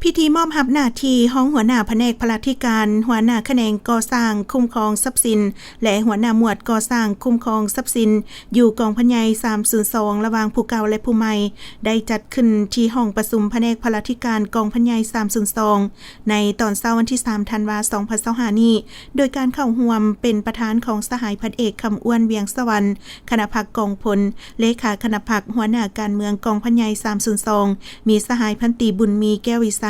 ພິທີມອບຮັບໜ້າທີ່ຮອງຫົວໜ້າພະແນກພະລາທິການ, ຫົວໜ້າຂະແໜງກໍ່ສ້າງຄຸ້ມຄອງຊັບສິນ ແລະ ຫົວໜ້າໝວດກໍ່ສ້າງຄຸ້ມຄອງຊັບສິນ ຢູ່ກອງພັນໃຫຍ່ສາມສູນສອງ ລະຫວ່າງຜູ້ເກົ່າ ແລະ ຜູ້ໃໝ່ ໄດ້ຈັດຂຶ້ນທີ່ຫ້ອງປະຊຸມພະແນກພະລາທິການກອງພັນໃຫຍ່ສາມສູນສອງ ໃນຕອນເຊົ້າວັນທີສາມ ທັນວາ ສອງພັນຊາວຫ້ານີ້ ໂດຍການເຂົ້າຮ່ວມເປັນປະທານຂອງສະຫາຍພັນເອກ ຄຳອ້ວນ ວຽງສະຫວັນ ຄະນະພັກກອງພົນ, ເລຂາຄະນະພັກ, ຫົວໜ້າການເມືອງກອງພັນໃຫຍ່ສາມສູນສອງ, ມີສະຫາຍພັນຕີ ບຸນມີ ແກ້ວວິໄຊ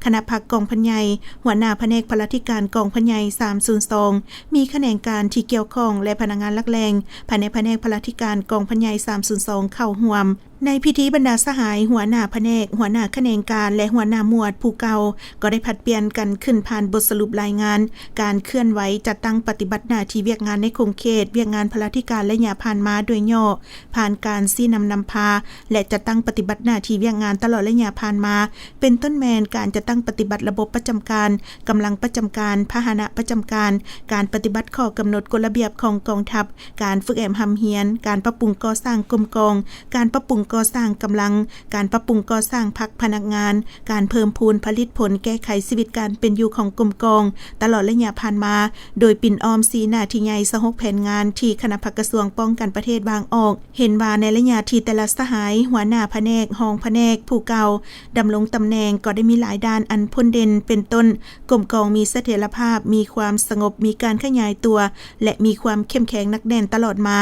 ຄະນະພັກກອງພັນໃຫຍ່, ຫົວໜ້າພະແນກພະລາທິການກອງພັນໃຫຍ່ສາມສູນສອງ, ມີຂະແໜງການທີ່ກ່ຽວຂ້ອງ ແລະ ພະນັກງານຫຼັກແຫຼ່ງ ພາຍໃນພະແນກພະລາທິການກອງພັນໃຫຍ່ສາມສູນສອງ ເຂົ້າຮ່ວມ. ໃນພິທີ ບັນດາສະຫາຍຫົວໜ້າພະແນກ, ຫົວໜ້າຂະແໜງການ ແລະ ຫົວໜ້າໝວດຜູ້ເກົ່າ ກໍໄດ້ຜັດປ່ຽນກັນຂຶ້ນຜ່ານບົດສະຫຼຸບລາຍງານການເຄື່ອນໄຫວຈັດຕັ້ງປະຕິບັດໜ້າທີ່ວຽກງານໃນຂົງເຂດວຽກງານພະລາທິການໄລຍະຜ່ານມາໂດຍຫຍໍ້, ຜ່ານການຊີ້ນຳນຳພາ ແລະ ຈັດຕັ້ງປະຕິບັດໜ້າທີ່ວຽກງານຕະຫຼອດໄລຍະຜ່ານມາ, ເປັນຕົ້ນແມ່ນການຈັດຕັ້ງປະຕິບັດລະບົບປະຈຳການ, ກຳລັງປະຈຳການ, ພາຫະນະປະຈຳການ, ການປະຕິບັດຂໍ້ກຳນົດກົດລະບຽບຂອງກອງທັບ, ການຝຶກແອບຮ່ຳຮຽນ, ການປັບປຸງກໍ່ສ້າງກົມກອງ, ການປັບປຸງກໍ່ສ້າງກຳລັງ, ການປັບປຸງກໍ່ສ້າງພັກພະນັກງານ, ການເພີ່ມພູນຜະລິດຜົນແກ້ໄຂຊີວິດການເປັນຢູ່ຂອງກົມກອງຕະຫຼອດໄລຍະຜ່ານມາ, ໂດຍປິ່ນອ້ອມສີ່ໜ້າທີ່ໃຫຍ່ ຊາວຫົກແຜນງານທີ່ຄະນະພັກກະຊວງປ້ອງກັນປະເທດວາງອອກ. ເຫັນວ່າໃນໄລຍະທີ່ແຕ່ລະສະຫາຍ, ຫົວໜ້າພະແນກ, ຮອງພະແນກ, ຜູ້ເກົ່າ ດຳລົງຕຳແໜ່ງ ກໍໄດ້ມີຫຼາຍດ້ານອັນພົ້ນເດັ່ນ, ເປັນຕົ້ນ, ກົມກອງມີສະຖຽນລະພາບ, ມີຄວາມສະຫງົບ, ມີການຂະຫຍາຍຕົວ ແລະ ມີຄວາມເຂັ້ມແຂງໜັກແໜ້ນຕະຫຼອດມາ.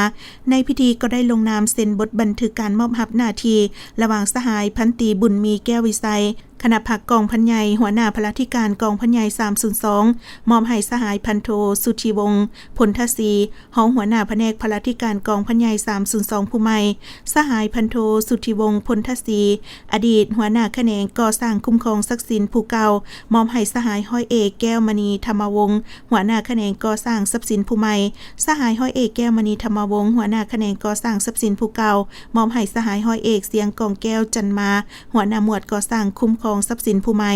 ໃນພິທີກໍໄດ້ລົງນາມເຊັນບົດບັນທຶກການມອບຮັບໜ້າທີ່ ລະຫວ່າງສະຫາຍພັນຕີ ບຸນມີ ແກ້ວວິໄຊ ຄະນະພັກກອງພັນໃຫຍ່, ຫົວໜ້າພະລາທິການກອງພັນໃຫຍ່ສາມສູນສອງ ມອບໃຫ້ສະຫາຍພັນໂທ ສຸທິວົງ ພົນທະສີ ຮອງຫົວໜ້າພະແນກພະລາທິການກອງພັນໃຫຍ່ສາມສູນສອງຜູ້ໃໝ່, ສະຫາຍພັນໂທ ສຸທິວົງ ພົນທະສີ ອະດີດຫົວໜ້າຂະແໜງກໍ່ສ້າງຄຸ້ມຄອງຊັບສິນຜູ້ເກົ່າ, ມອບໃຫ້ສະຫາຍຮ້ອຍເອກ ແກ້ວມະນີ ທຳມະວົງ ຫົວໜ້າຂະແໜງກໍ່ສ້າງຊັບສິນຜູ້ໃໝ່, ສະຫາຍຮ້ອຍເອກ ແກ້ວມະນີ ທຳມະວົງ ຫົວໜ້າຂະແໜງກໍ່ສ້າງຊັບສິນຜູ້ເກົ່າ, ມອບໃຫ້ສະຫາຍຮ້ອຍເອກ ຊຽງກອງແກ້ວ ຈັນມາ ຫົວໜ້າໝວດກໍ່ສ້າງຄຸ້ມຄອງຊັບສິນຜູ້ໃໝ່.